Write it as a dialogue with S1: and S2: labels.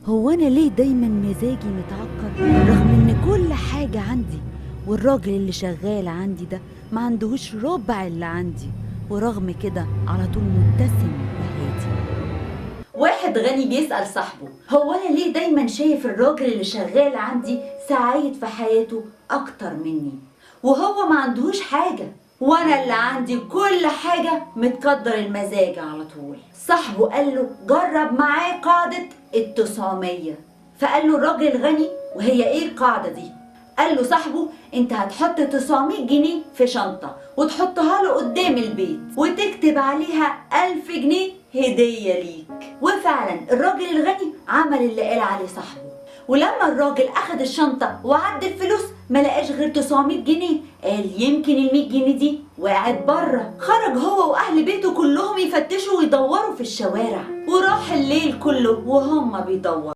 S1: هو أنا ليه دايما مزاجي متعكر رغم إن كل حاجة عندي، والراجل اللي شغال عندي ده ما عندهوش ربع اللي عندي، ورغم كده على طول مبتسم وهادي. واحد غني بيسأل صاحبه: هو أنا ليه دايما شايف الراجل اللي شغال عندي سعيد في حياته أكتر مني، وهو ما عندهوش حاجة، وأنا اللي عندي كل حاجة متقدر المزاج على طول؟ صاحبه قال له: جرب معاه قاعدة 900. فقال له الراجل الغني: وهي ايه القاعدة دي؟ قال له صاحبه: انت هتحط 900 جنيه في شنطة وتحطها له قدام البيت وتكتب عليها 1000 جنيه هدية ليك. وفعلا الراجل الغني عمل اللي قال عليه صاحبه، ولما الراجل اخد الشنطة وعد الفلوس ما لقاش غير 900 جنيه، قال يمكن ال 100 جنيه دي وقعت بره. خرج هو واهل بيته كلهم يفتشوا ويدوروا في الشوارع، وراح الليل كله وهم بيدوروا.